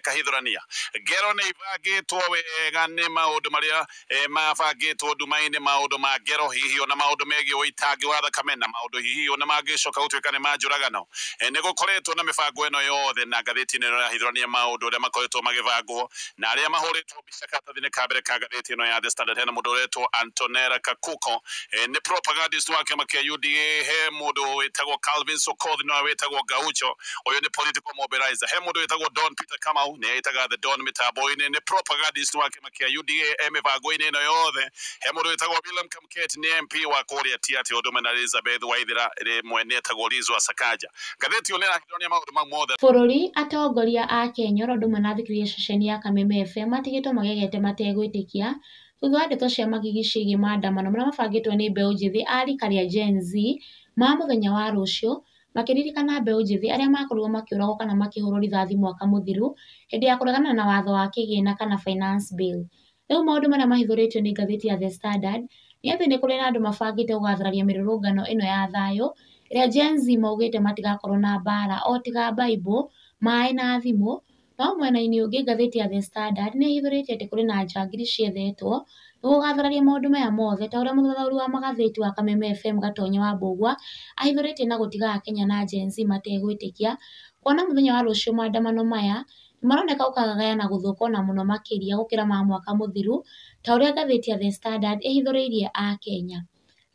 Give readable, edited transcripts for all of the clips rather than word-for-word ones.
ĩkahithũrania ngero nĩ ibangĩtwo wega nĩ maũndũ marĩa mabangĩtwo nduma-inĩ, maũndũ ma ngero hihi ona maũndũ megiĩ ũitangi wa thakame na maũndũ hihi ona mangĩcoka gũtuĩka nĩ ma njũragano. Nĩ gũkoretwo na mĩbango ĩno yothe na ngathĩti-inĩ ĩno ĩrahithũrania maũndũ ũrĩa makoretwo magĩbangwo na arĩa mahũrĩtwo mbica karatathi-inĩ ka mbere ka ngathĩti ĩno ya The Standard. Hena mũndũ ũretwo Antonella Kakuko, nĩ propagandist wa kĩama kĩa UDA. He mũndũ wĩtagwo Calvin Sokoth, nowe wĩtagwo Gaucho, ũyũ nĩ political mobilizer. He mũndũ wĩtagwo Don Peter Kamau, nĩ etaga The Don mĩtambo-inĩ, nĩ propagandist wa kĩama kĩa UDA e mĩbango-inĩ ĩno yothe. He mũndũ wĩtagwo William Kamket, nĩ MP wa kũrĩa Tiaty, ũndũ ũmwe na Elizabeth Waithera, rĩmwe nĩ etagwo Liz wa Sakaja. Ngathĩti ĩyo nĩ ĩrahithũrania maũndũ mau mothe. Bũrũri atongoria a Kenya oro ũndũ ũmwe na athikĩrĩria ceceni ya Kameme FM matigĩtwo magegete mategwĩtĩkia thutha wa ndeto cia magigi ciĩgiĩ maandamano marĩa mabangĩtwo nĩ mbeũ njĩthĩ a rika rĩa Gen Z ma mũthenya wa rũciũ, makĩririkana mbeũ njĩthĩ arĩa makorirwo makĩũragwo kana makĩhũrwo rithathi mwaka mũthiru hĩndĩ ya kũregana na watho wa kĩgĩna kana Finance Bill. Rĩu maũndũ marĩa mahithũrĩtio nĩ ngathĩti ya The Standard nĩ atĩ nĩ kũrĩ na andũ mabangĩte gũgathararia mĩrũrũngano ĩno ya thayũ ĩrĩa Gen Z maugĩte matigakorwo na mbara o tiga Bible, maĩ na thimũ. No mwena-inĩ ũngĩ ngathĩti ya The Standard nĩ ĩhithũrĩtie atĩ kũrĩ na njangiri ciethetwo nĩguo gũgathararia maũndũ maya mothe, ta ũrĩa mũthathaũri wa magathĩti wa Kameme FM Gatonye wa Mbũgua ahithũrĩtie na gũtiga Akenya na Gen Z mategwĩtĩkia kuona mũthenya wa rũciũ maandamano maya nĩmaroneka gũkagaya na gũthũka ona mũno makĩria gũkĩra ma mwaka mũthiru, ta ũrĩa ngathĩti ya The Standard ĩhithũrĩirie Akenya.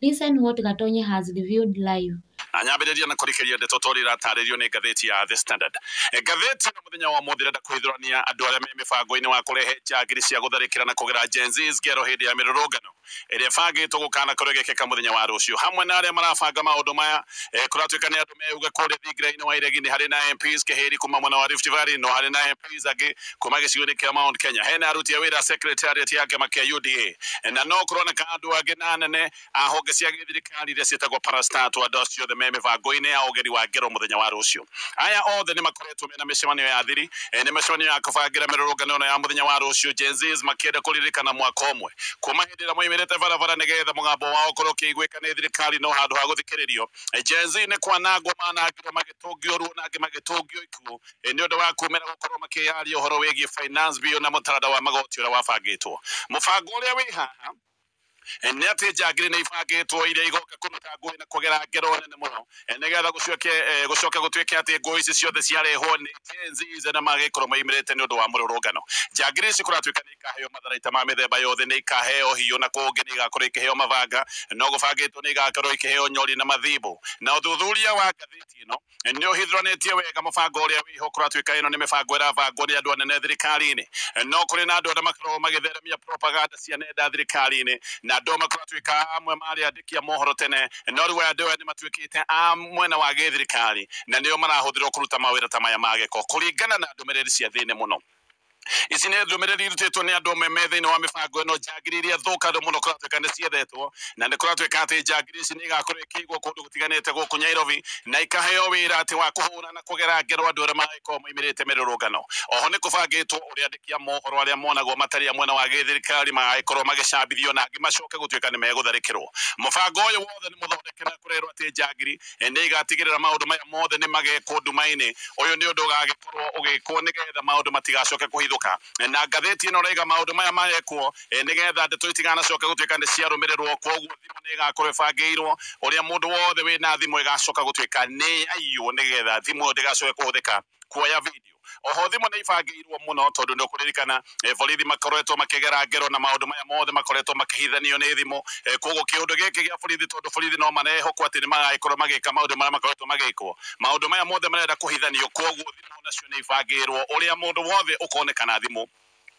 Listen what Gatonye has reviewed live. Na nyambĩrĩria na kũrikĩria ndeto ta ũrĩa iratarĩrio nĩ ngathĩti ya The Standard. Ngathĩti na mũthenya wa ũmũthĩ ĩrenda kũhithũrania andũ arĩa me mĩbango-inĩ wa kũrehe njangiri cia gũtharĩkĩra na kũgera Gen Z ngero hĩndĩ ya mĩrũrũngano ĩrĩa ĩbangĩtwo gũkanakorwo ĩgĩkĩka mũthenya wa rũciũ. Hamwe na arĩa marabanga maũndũ maya, kũratuĩka nĩ andũ meuga kũrĩa thingira-inĩ wa Iregi nĩ harĩ na MPs Kĩhĩri kuma mwena wa Rift Valley, no harĩ na MPs angĩ kuma gĩcigo-inĩ kĩa Mount Kenya. Hena aruti a wĩra secretariat ya kĩama kĩa UDA, na no kũroneka andũ angĩ na anene a honge cia gĩthirikari iria ciĩtagwo parastatal, andũ acio othe me mĩbango-inĩ ya ũgeri wa ngero mũthenya wa rũciũ. Aya othe nĩ makoretwo mena mĩcemanio ya thiri, nĩ mĩcemanio ya kũbangĩra mĩrũrũngano ĩno ya mũthenya wa rũciũ, Gen Zs makĩenda kũririkana mwaka ũmwe kuma hĩndĩ ĩrĩa moimĩrĩte barabara nĩgetha mũgambo wao ũkorwo ũkĩiguĩka nĩ thirikari no handũ ha gũthikĩrĩrio. Gen Z nĩ kwanangwo manangirwo magĩtũngio ruo na angĩ magĩtũngio ikuũ, nĩ ũndũ wa kumĩra gũkorwo makĩyaria ũhoro wĩgiĩ Finance Bill na mũtaranda wa magoti ũrĩa wabangĩtwo. Mũbango ũrĩa wĩ haha nĩ atĩ njangiri nĩ ibangĩtwo iria igoka kũruta ngũĩ na kũgera ngero nene mũno, nĩgetha gũcoke gũtuĩke atĩ ngũĩ ici ciothe ciarehwo nĩ Gen Z na magĩkorwo maimĩrĩte nĩ ũndũ wa mũrũrũngano. Njangiri ici kũratuĩka nĩ ikaheo matharaita ma mĩthemba yothe, nĩ ikaheo hiũ na kũngĩ nĩ igakorwo ikĩheo mabanga, no gũbangĩtwo nĩ igakorwo ikĩheo nyori na mathimbo. Na ũthuthuria wa ngathĩti ĩno nĩ ũhithũranĩtie wega mũbango ũrĩa wĩho, kũratuĩka ĩno nĩ mĩbango ĩrabangwo nĩ andũ anene thirikari-inĩ. No kũrĩ na andũ arĩa makoragwo magĩtheremia propaganda cia nenda thirikari-inĩ, na andũ makoratuĩka amwe marĩ andĩki a mohoro tene, no rĩu aya andũ aya nĩ matuĩkĩte a mwena wa gĩthirikari na nĩo marahũthĩrwo kũruta mawĩra ta maya ma gĩko kũringana na ndũmĩrĩri cia thĩinĩ mũno. Ici nĩ ndũmĩrĩri irutĩtwo nĩ andũ amwe me thĩinĩ wa mĩbango ĩno. Njangiri iria thũkanu mũno kũratuĩka nĩ ciethetwo, na nĩ kũratuĩka atĩ njangiri ici nĩ igakorwo ikĩigwo kũndũ gũtiganĩte gũkũ Nairobi na ikaheo wĩra atĩ wa kũhũra na kũgera ngero andũ arĩa maragĩkorwo maimĩrĩte mĩrũrũngano. Oho nĩ kũbangĩtwo ũrĩa andĩki a mohoro arĩa monagwo matarĩ a mwena wa gĩthirikari magagĩkorwo magĩcambithio na angĩ macoke gũtuĩka nĩ megũtharĩkĩrwo. Mũbango ũyũ wothe nĩ mũthondeke na kũrerwo atĩ njangiri nĩ igatigĩrĩra maũndũ maya mothe nĩ magekwo nduma-inĩ. Ũyũ nĩ ũndũ ũgagĩkorwo ũgĩkwo nĩgetha maũndũ matigacoke kũhithũka. Na ngathĩti ĩno ĩraiga maũndũ maya marekwo nĩgetha ndeto itiganacoke gũtuĩka nĩ ciarũmĩrĩrwo, koguo thimũ nĩ ĩgakorwo ĩbangĩirwo ũrĩa mũndũ wothe wĩna thimũ ĩgacoka gũtuĩka nĩ yaiywo nĩgetha thimũ ĩyo ndĩgacoke kũhũthĩka kuoya video. Oho thimũ nĩ ibangĩirwo mũno tondũ nĩ ũkũririkana, borithi makoretwo makĩgera ngero na maũndũ maya mothe makoretwo makĩhithanio nĩ thimũ. Koguo kĩũndũ gĩkĩ gĩa borithi, tondũ borithi no marehokwo atĩ nĩ magagĩkorwo magĩka maũndũ marĩa makoretwo magĩkwo, maũndũ maya mothe marenda kũhithanio, koguo thimũ nacio nĩ ibangĩirwo ũrĩa mũndũ wothe ũkoneka na thimũ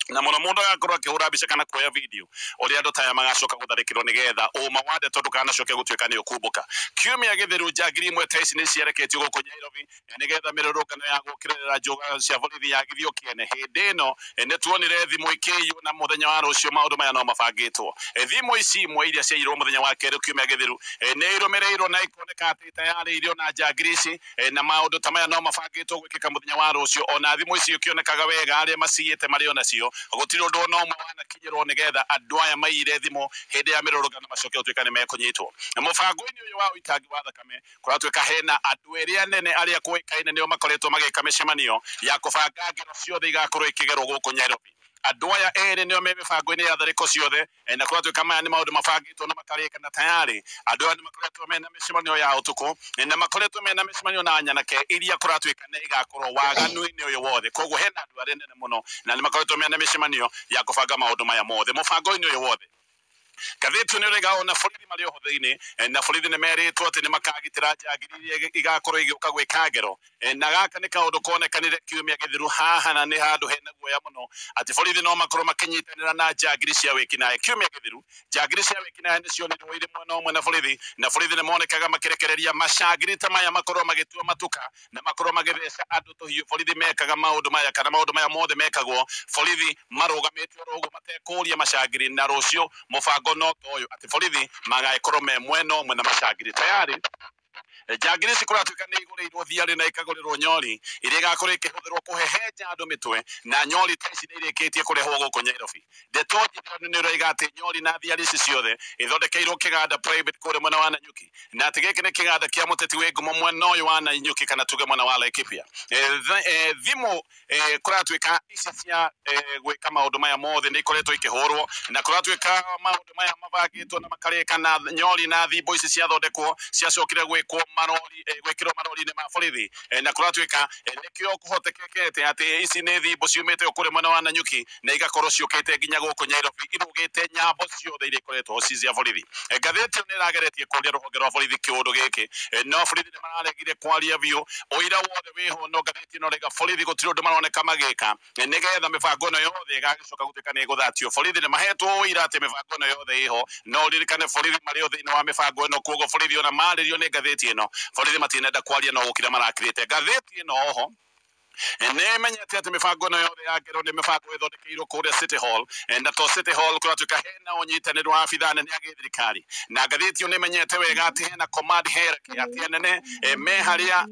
na mũno mũndũ agakorwo akĩhũra mbica kana kuoya video ũrĩa andũ ta aya magacoka gũtharĩkĩrwo nĩgetha ũma wa ndeto ndũkanacoke gũtuĩka nĩ ũkumbũka. Kiumia gĩthiru njangiri imwe ta ici nĩ ciareketio gũkũ Nairobi nĩgetha mĩrũrũngano ya gũũkĩrĩra njũga cia borithi yagithio kĩene. Hĩndĩ ĩno nĩ tuonire thimũ ikĩiywo, na mũthenya wa rũciũ maũndũ maya no mabangĩtwo. Thimũ ici imwe iria ciaiyirwo mũthenya wa kerĩ kiumia gĩthiru, nĩ irũmĩrĩirwo na ikoneka atĩ tayarĩ irio na njangiri ici, na maũndũ ta maya no mabangĩtwo gwĩkĩka mũthenya wa rũciũ. Ona thimũ ici ikĩonekaga wega arĩa maciyĩte marĩ onacio. gũtirĩ ũndũ ona ũmwe wanakinyĩrwo nĩgetha andũ aya maiyire thimũ hĩndĩ ya mĩrũrũngano macoke gũtuĩka nĩ mekũnyitwo. Na mũbango-inĩ ũyũ wa ũitangi wa thakame kũratuĩka hena andũ erĩ anene arĩa kũĩkaine nĩo makoretwo magĩka mĩcemanio ya kũbanga ngero ciothe igakorwo ikĩgerwo gũkũ Nairobi. Andũ aya erĩ nĩo me mĩbango-inĩ ya tharĩko ciothe, na kũratuĩka maya nĩ maũndũ mabangĩtwo na makarĩka, na tayarĩ andũ aya nĩ makoretwo mena mĩcemanio ya ũtukũ, na makoretwo mena mĩcemanio na nyanake iria kũratuĩka nĩ igakorwo waganu-inĩ ũyũ wothe. Koguo hena andũ arĩa nene mũno na nĩ makoretwo mena mĩcemanio ya kũbanga maũndũ maya mothe mũbango-inĩ ũyũ wothe. Ngathĩti nĩ ũraiga ona borithi marĩ oho thĩinĩ, na borithi nĩ merĩtwo atĩ nĩ makagitĩra njangiri iria igakorwo igĩũka gwĩka ngero. Na gaka nĩ kaũndũ konekanire kiumia gĩthiru haha, na nĩ handũ hena guoya mũno atĩ borithi no makorwo makĩnyitanĩra na njangiri cia wĩkinaĩ. Kiumia gĩthiru njangiri cia wĩkinaĩ nĩ cionirwo irĩ mwena ũmwe na borithi, na borithi nĩ monekaga makĩrekereria macangiri ta maya makorwo magĩtua matuka na makorwo magĩtheca andũ tũhiũ. Borithi mekaga maũndũ maya kana maũndũ maya mothe mekagwo borithi marũgamĩte oro ũguo matekũria macangiri, na rũciũ mũbango no ta ũyũ atĩ borithi magagĩkorwo me mwena ũmwe na macangiri. Tayari njangiri ici kũratuĩka nĩ igũrĩirwo thiarĩ na ikagũrĩrwo nyori iria igakorwo ikĩhũthĩrwo kũhehenja andũ mĩtwe, na nyori ta ici nĩ irĩkĩtie kũrehwo gũkũ Nairobi. Ndeto njitanu nĩ ũroiga atĩ nyori na thiarĩ ici ciothe ithondekeirwo kĩganda private kũrĩa mwena wa Nanyuki, na atĩ gĩkĩ nĩ kĩganda kĩa mũteti wĩ ngumo mwena ũyũ wa Nanyuki kana tuge mwena wa Laikipia. Thimũ kũratuĩka ici cia gwĩka maũndũ maya mothe nĩ ikoretwo ikĩhũrwo, na kũratuĩka maũndũ maya mabangĩtwo na makarĩka, na nyori na thimũ ici ciathondekwo ciacokire gwĩkwo marori, gwĩkĩrwo marori-inĩ ma borithi, na kũratuĩka nĩkĩo kũhotekekete atĩ ici nĩ thimũ ciumĩte kũrĩa mwena wa Nanyuki na igakorwo ciũkĩte nginya gũkũ Nairobi irũgĩte nyambo ciothe iria ikoretwo ci cia borithi. Ngathĩti ĩyo nĩ ĩrageretie kũria rũhonge rwa borithi kĩũndũ gĩkĩ, no borithi nĩ mararegire kwaria biũ, ũira wothe wĩho, no ngathĩti ĩno ĩrauga borithi gũtirĩ ũndũ maroneka magĩka nĩgetha mĩbango ĩno yothe ĩgagĩcoka gũtuĩka nĩ ĩgũthatio. Borithi nĩ mahetwo ũira atĩ mĩbango ĩno yothe ĩho, no ũririkane borithi marĩ o thĩinĩ wa mĩbango ĩno, koguo borithi ona marĩrio nĩ ngathĩti ĩno borithi matinenda kwaria no gũkira marakirĩte. Ngathĩti ĩno oho nĩ ĩmenyete atĩ mĩbango ĩno yothe ya ngero nĩ mĩbango ĩthondekeirwo kũrĩa City Hall, na to City Hall kũratuĩka hena ũnyitanĩri wa abithaa nene a gĩthirikari, na ngathĩti ĩyo nĩ ĩmenyete wega atĩ hena command hierarchy, atĩ anene me harĩa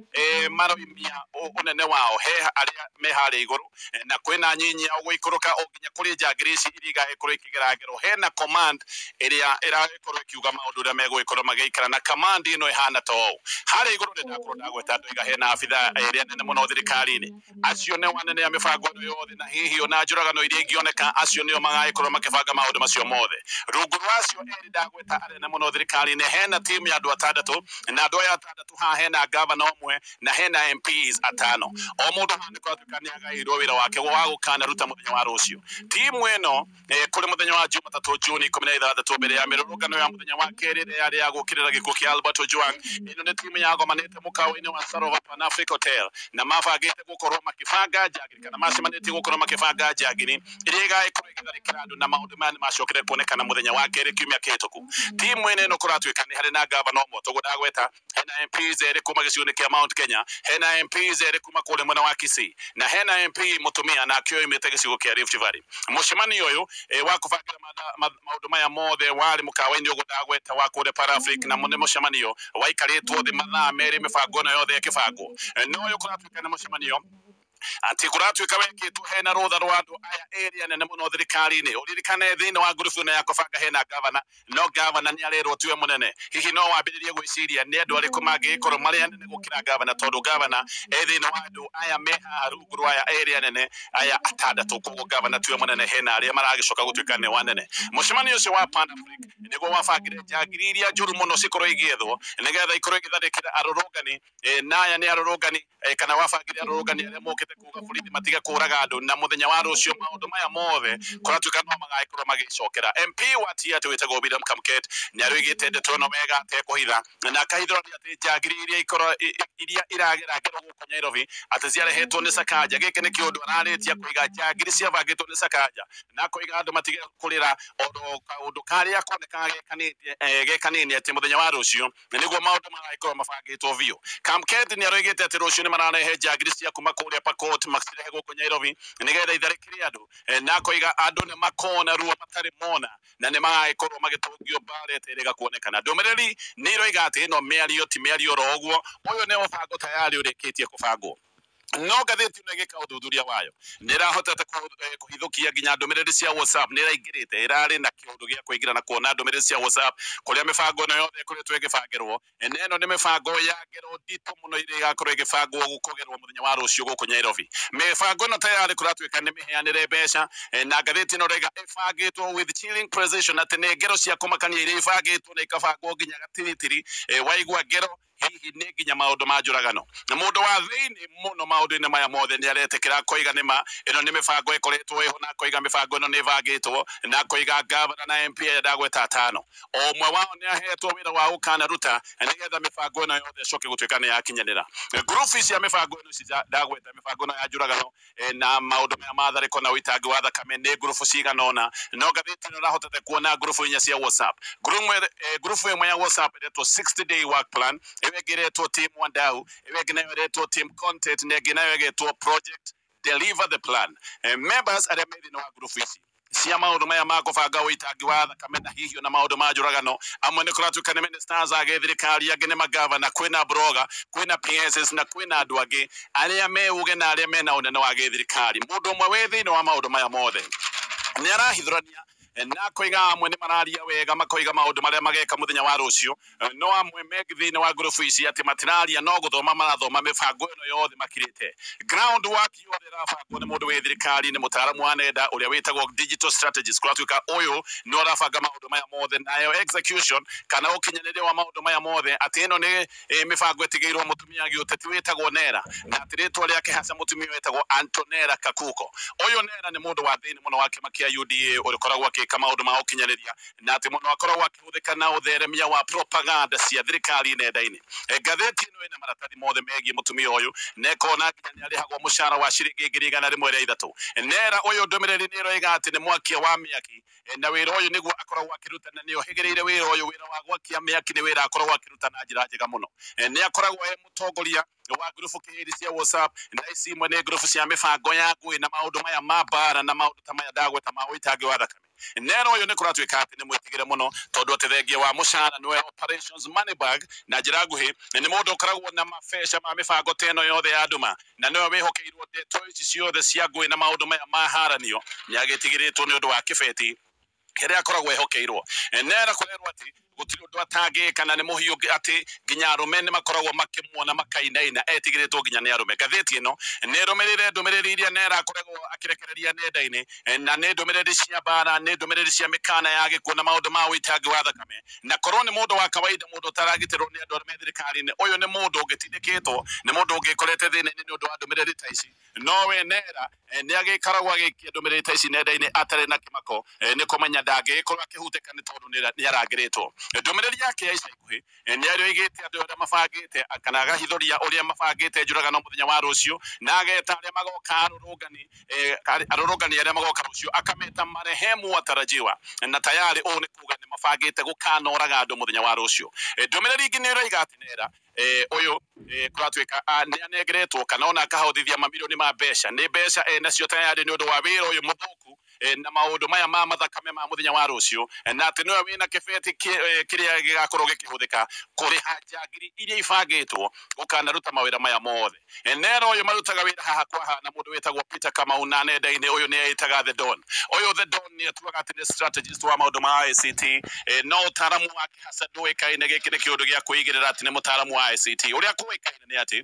maroimia ũnene wao, he arĩa me harĩa igũrũ, na kwĩna nyinyi ao gũikũrũka o nginya kũrĩ njangiri ici iria igagĩkorwo ikĩgera ngero. Hena command ĩrĩa ĩragĩkorwo ĩkiuga maũndũ ũrĩa megũgĩkorwo magĩikara, na command ĩno ĩhana ta ũũ. Harĩa igũrũ nĩ ndakorwo ndagweta ndoiga hena abithaa ĩrĩa nene mũno thirikari-inĩ, acio nĩo anene a mĩbango ĩno yothe, na hihi ona njũragano iria ingĩoneka acio nĩo magagĩkorwo makĩbanga maũndũ macio mothe. Rungu rwa acio erĩ ndagweta anene mũno thirikari-inĩ, hena timu ya andũ atandatũ, na andũ aya atandatũ haha hena gavana ũmwe na hena MPs atano. O mũndũ haha nĩ kũratuĩka nĩ agaĩirwo wĩra wake wa gũkanaruta mũthenya wa rũciũ. Timu ĩno kũrĩ mũthenya wa Jumatatũ Juni 16 mbere ya mĩrũrũngano ya mũthenya wa kerĩ ĩrĩa yarĩ ya gũũkĩrĩra gĩkuũ kĩa Albert Ojwang. Ĩno nĩ timu yagomanĩte mũkawa-inĩ wa Sarova Pan Africa Hotel, na mabangĩte gũkorwo makĩbanga njangiri kana macemanĩtie gũkorwo makĩbanga njangiri iria igagĩkorwo ĩgĩtharĩkĩra andũ, na maũndũ maya nĩ macokire kuonekana mũthenya wa kerĩ kiumia kĩhĩtũku. Timu ĩno kũratuĩka nĩ harĩ na gavana ũmwe toguo ndagweta, hena MPs erĩ kuma gĩcigo-inĩ kĩa Mount Kenya, hena MPs erĩ kuma kũrĩa mwena wa Kisii, na hena MP mũtumia nake oimĩte gĩcigo kĩa Rift Valley. Mũcemanio ũyũ wa kũbangĩra maũndũ maya mothe warĩ mũkawa-inĩ ũguo ndagweta wa kũrĩa Pan Africa, na nĩ mũcemanio waikarĩtwo thĩ mathaa merĩ mĩbango ĩno yothe ĩkĩbangwo. No ũyũ kũratuĩka nĩ mũcemanio atĩ kũratuĩka wekĩtwo hena rũtha rwa andũ aya erĩ anene mũno thirikari-inĩ. Ũririkane thĩinĩ wa ngurubu ĩno ya kũbanga hena gavana, no gavana nĩ arerwo tiwe mũnene. Hihi no wambĩrĩrie gwĩciria nĩ andũ arĩkũ mangĩgĩkorwo marĩ anene gũkĩra gavana, tondũ gavana e thĩinĩ wa andũ aya me haha rungu rwa aya erĩ anene aya atandatũ, koguo gavana tiwe mũnene, hena arĩa maragĩcoka gũtuĩka nĩ wanene. Mũcemanio ũcio wa Pan Africa nĩguo wabangire njangiri iria njũru mũno cikorwo igĩethwo nĩgetha ikorwo igĩtharĩkĩra arũrũngani, na aya nĩ arũrũngani, kana wabangire arũrũngani arĩa mokĩte kuga borithi matige kũraga andũ, na mũthenya wa rũciũ maũndũ maya mothe kũratuĩka no magagĩkorwo magĩcokera. MP wa Tiaty wĩtagwo William Kamket nĩ arũigĩte ndeto ĩno wega atekũhitha, na akahithũrania atĩ njangiri iria ikorwo iria iragera ngero gũkũ Nairobi atĩ ciarehetwo nĩ Sakaja. Gĩkĩ nĩ kĩũndũ ararĩtia kũiga njangiri ciabangĩtwo nĩ Sakaja, na kũiga andũ matige kũrĩra oro kaũndũ karĩa konekaga ge kanini atĩ mũthenya wa rũciũ nĩguo maũndũ maragĩkorwo mabangĩtwo biũ. Kamket nĩ aroigĩte atĩ rũciũ nĩ mararehe njangiri cia kuma kũrĩa Pokot macirehe gũkũ Nairobi nĩgetha itharĩkĩre andũ, na akoiga andũ nĩ makona ruo matarĩ mona na nĩ magagĩkorwo magĩtũngio mbara ĩterĩga kuonekana. Ndũmĩrĩri nĩ iroiga atĩ ĩno mĩario ti mĩario oro ũguo, ũyũ nĩ mũbango tayari ũrĩkĩtie kũbangwo. No ngathĩti ĩno ĩgĩka ũthuthuria wayo nĩ ĩrahotete kũhithũkia nginya ndũmĩrĩri cia WhatsApp. Nĩ ĩraingĩrĩte, ĩrarĩ na kĩũndũ gĩa kũingĩra na kuona ndũmĩrĩri cia WhatsApp kũrĩa mĩbango ĩno yothe ĩkoretwo ĩgĩbangĩrwo. Na ĩno nĩ mĩbango ya ngero nditũ mũno ĩrĩa ĩgakorwo ĩgĩbangwo kũgerwo mũthenya wa rũciũ gũkũ Nairobi. Mĩbango ĩno tayarĩ kũratuĩka nĩ mĩheanĩre mbeca, na ngathĩti ĩno ĩrauga ĩbangĩtwo with chilling precision, atĩ nĩ ngero cia kũmakania iria ibangĩtwo na ikabangwo nginya gatiritiri. Waigua ngero hihi nĩ nginya maũndũ ma njũragano, na mũndũ wa thĩinĩ mũno maũndũ-inĩ maya mothe nĩ aretĩkĩra akoiga nĩma ĩno nĩ mĩbango ĩkoretwo ĩho, na akoiga mĩbango ĩno nĩ ĩbangĩtwo, na akoiga ngavana na MP aya ndagweta atano o ũmwe wao nĩ ahetwo wĩra wa gũkanaruta nĩgetha mĩbango ĩno yothe ĩcoke gũtuĩka nĩ yakinyanĩra. Ngurubu cia mĩbango ĩno ici ndagweta mĩbango ĩno ya njũragano, na maũndũ maya ma tharĩko na ũitangi wa thakame nĩ ngurubu cigana ũna, no ngathĩti ĩno ĩrahotete kuona ngurubu inya cia WhatsApp. Ngurubu ĩmwe ya WhatsApp ĩretwo 60 day work plan, ĩyo ĩngĩ ĩretwo team Wandau, ĩyo ĩngĩ nayo ĩretwo team content, na ĩngĩ nayo ĩgetwo project deliver the plan. Members arĩa me thĩinĩ wa ngurubu ici cia maũndũ maya ma kũbanga ũitangi wa thakame na hihi na maũndũ ma njũragano, amwe nĩ kũratuĩka nĩ ministers a gĩthirikari, angĩ nĩ magavana, kwĩna blogger, kwĩna PSs na kwĩna andũ angĩ arĩa me uge na arĩa mena ũnene wa gĩthirikari. Mũndũ ũmwe wĩ thĩinĩ wa maũndũ maya mothe nĩ arahithũrania na akoiga amwe nĩ mararia wega, makoiga maũndũ marĩa mageka mũthenya wa rũciũ, no amwe me thĩinĩ wa ngurubu ici atĩ matiraria no gũthoma marathoma mĩbango ĩno yothe makirĩte. Ground work yothe ĩrabangwo nĩ mũndũ wĩ thirikari, nĩ mũtaaramu wa nenda ũrĩa wĩtagwo digital strategist. Kũratuĩka ũyũ nĩ ũrabanga maũndũ maya mothe, nayo execution kana ũkinyanĩria wa maũndũ maya mothe atĩ ĩno nĩ mĩbango ĩtigĩirwo mũtumia gĩũteti wĩtagwo Nera, na atĩ rĩtwa rĩake haca mũtumia wĩtagwo Antonella Kakuko. Ũyũ Nera nĩ mũndũ wa thĩinĩ mũno wa kĩama kĩa UDA ũrĩa ũkoragwo akĩka maũndũ ma ũkinyanĩria, na atĩ mũno akoragwo akĩhũthĩka na ũtheremia wa propaganda cia thirikari nenda-inĩ. Ngathĩti ĩno ĩna maratathi mothe megiĩ mũtumia ũyũ na ĩkona nginya nĩ arĩhagwo mũcara wa ciringi 103,000. Nera ũyũ ndũmĩrĩri nĩ ĩroiga atĩ nĩ mwakia wa mĩaki, na wĩra ũyũ nĩguo akoragwo akĩruta na nĩ ohĩgĩrĩire wĩra ũyũ. Wĩra wa gwakia mĩaki nĩ wĩra akoragwo akĩruta na njĩra njega mũno. Nĩ akoragwo e mũtongoria wa ngurubu kĩhĩri cia WhatsApp, na ici imwe nĩ ngurubu cia mĩbango ya ngũĩ na maũndũ maya ma mbara na maũndũ ta maya ndagweta ma ũitangi wa thakame. Nera ũyũ nĩ kũratuĩka atĩ nĩ mwĩtigĩre mũno tondũ atĩ thengia wa mũcara nĩwe operations money bag, na njĩra nguhĩ nĩ mũndũ ũkoragwo na mabeca ma mĩbango ta ĩno yothe ya nduma, na nĩwe wĩhokeirwo ndeto ici ciothe cia ngũĩ na maũndũ maya ma haranio. Nĩ agĩtigĩrĩtwo nĩ ũndũ wa kĩbeti kĩrĩa akoragwo ehokeirwo. Nera kũrerwo atĩ gũtirĩ ũndũ atangĩka na nĩ mũhiũ atĩ nginya arũme nĩ makoragwo makĩmuona makainaina, etigĩrĩtwo nginya nĩ arũme. Ngathĩti ĩno nĩ ĩrũmĩrĩire ndũmĩrĩri iria Nera akoragwo akĩrekereria nenda-inĩ, na nĩ ndũmĩrĩri cia mbara, nĩ ndũmĩrĩri cia mĩkana ya gĩkuũ na maũndũ ma ũitangi wa thakame. Na korwo nĩ mũndũ wa kawaida, mũndũ ũtaragitĩrwo nĩ andũ arĩa me thirikari-inĩ, ũyũ nĩ mũndũ ũngĩtindĩkĩtwo, nĩ mũndũ ũngĩkorete thĩna-inĩ nĩ ũndũ wa ndũmĩrĩri ta ici. No we Nera nĩ agĩkoragwo agĩikia ndũmĩrĩri ta ici nenda-inĩ atarĩ na kĩmako, nĩ kũmenya ndangĩgĩkorwo akĩhutĩka nĩ tondũ nĩ arangĩrĩtwo. Ndũmĩrĩri yake ya ica ikuhĩ nĩ arĩoigĩte andũ arĩa mabangĩte kana agahithũria ũrĩa mabangĩte njũragano mũthenya wa rũciũ, na ageta arĩa magoka arũrũngani, arũrũngani arĩa magoka rũciũ akameta marehemu watarajiwa, na tayari ũũ nĩ kuga nĩ mabangĩte gũkanoraga andũ mũthenya wa rũciũ. Ndũmĩrĩri ĩngĩ nĩ ĩroiga atĩ Nera ũyũ kũratuĩka nĩ anengeretwo kana ona akahothithia mamirioni ma mbeca, nĩ mbeca enacio tayari nĩ ũndũ wa wĩra ũyũ mũthũku, na maũndũ maya ma mathakame ma mũthenya wa rũciũ, na atĩ nĩwe wĩna kĩbeti kĩrĩa gĩgakorwo gĩkĩhũthĩka kũrĩha njangiri iria ibangĩtwo gũkanaruta mawĩra maya mothe. Nera ũyũ marutaga wĩra haha kwa haha na mũndũ wĩtagwo Peter Kamau, na nenda-inĩ ũyũ nĩ eĩtaga The Don. Ũyũ The Don nĩ atuaga atĩ nĩ strategist wa maũndũ ma ICT, no ũtaaramu wake hasa ndũĩkaine. Gĩkĩ nĩ kĩũndũ gĩa kwĩigĩrĩra atĩ nĩ mũtaaramu wa ICT. Ũrĩa kũĩkaine nĩ atĩ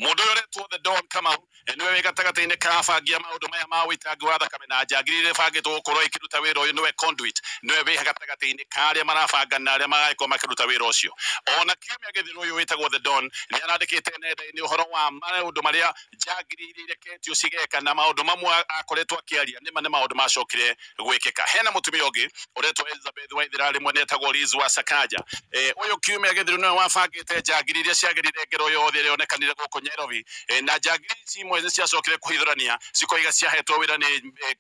mũndũ ũyũ ũretwo The Don Kamau nĩwe wĩ gatagatĩ-inĩ ka abangi a maũndũ maya ma ũitangi wa thakame na njangiri iria ibangĩtwo gũkorwo ikĩruta wĩra ũyũ, nĩwe conduit, nĩwe wĩ gatagatĩ-inĩ ka arĩa marabanga na arĩa maragĩkorwo makĩruta wĩra ũcio. Ona kiumia gĩthiru ũyũ wĩtagwo The Don nĩ arandĩkĩte nenda-inĩ ũhoro wa maũndũ marĩa njangiri iria ireketio cigeka, na maũndũ mamwe akoretwo akĩaria nĩma nĩ maũndũ macokire gwĩkĩka. Hena mũtumia ũngĩ ũretwo Elizabeth Waithera, rĩmwe nĩetagwo Liz wa Sakaja. Ũyũ kiumia gĩthiru nĩwe wabangĩte njangiri iria ciagĩrire ngero yothe ĩrĩa yonekanire gũkũ Nairobi, na njangiri ici imwe nĩ ciacokire kũhithũrania cikoiga ciahetwo wĩra nĩ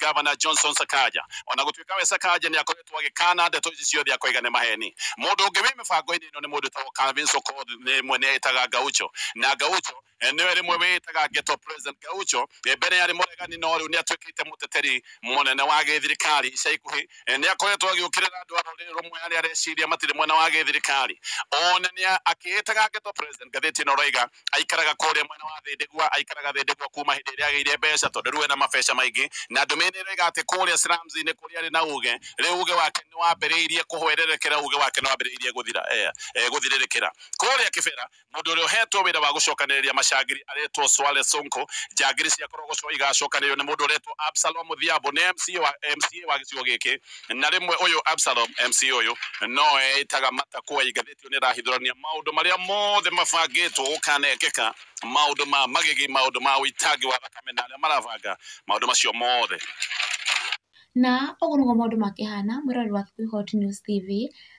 Governor Johnson Sakaja. Ona gũtuĩka we Sakaja nĩ akoretwo agĩkana ndeto ici ciothe akoiga nĩ maheni. Mũndũ ũngĩ wĩ mĩbango-inĩ ĩno nĩ mũndũ wĩtagwo Calvin Okoth, nĩ mwene ĩtaga Gaucho, na Gaucho nĩwe rĩmwe wĩtaga ghetto president. Gaucho mbere yarĩ mũregani, no rĩu nĩ atuĩkĩte mũteteri mũnene wa gĩthirikari. Ica ikuhĩ nĩ akoretwo agĩũkĩrĩra andũ a rũrĩrĩ rũmwe arĩa areciria matirĩ mwena wa gĩthirikari. Ona nĩ akĩĩtaga ghetto president. Ngathĩti ĩno ĩroiga aikaraga Aikaraga kũrĩa mwena wa Thĩndĩgua, aikaraga Thĩndĩgua kuma hĩndĩ ĩrĩa agĩire mbeca, tondũ rĩu ena mabeca maingĩ. Na ndũmĩrĩri ĩroiga atĩ kũrĩa slums-inĩ kũrĩa arĩ na uge, rĩu uge wake nĩ wambĩrĩirie kũhwererekera, uge wake nĩ wambĩrĩirie gũthira, gũthirĩrĩkĩra. Kũrĩa Kĩbera, mũndũ ũrĩa ũhetwo wĩra wa gũcokanĩrĩria macangiri aretwo Swale Sonko. Njangiri cia Korogocho igacokanĩrĩrio nĩ mũndũ ũretwo Absalom Odhiambo, nĩ MCA wa gĩcigo gĩkĩ. Na rĩmwe ũyũ Absalom MCA ũyũ no eĩtaga Matakwei. Ngathĩti ĩyo nĩ ĩrahithũrania maũndũ marĩa mothe mabangĩtwo gũkanekĩka, maũndũ ma magigi, maũndũ ma ũitangi wa thakame, na arĩa marabanga maũndũ macio mothe. Na ũguo nĩguo maũndũ makĩhana. Mwĩroreri wa Kikuyu Hot News TV,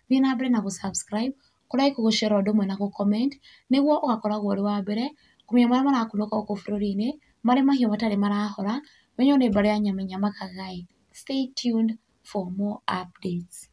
thiĩ na mbere na gũ-subscribe, kũ-like, gũ-share ũndũ ũmwe na gũ-comment, nĩguo ũgakoragwo ũrĩ wa mbere kũmenya marĩa marakunũka gũkũ bũrũri-inĩ, marĩ mahiũ matarĩ marahora. Menyo nĩ mbarĩ ya Nyamenya Makagai. Stay tuned for more updates.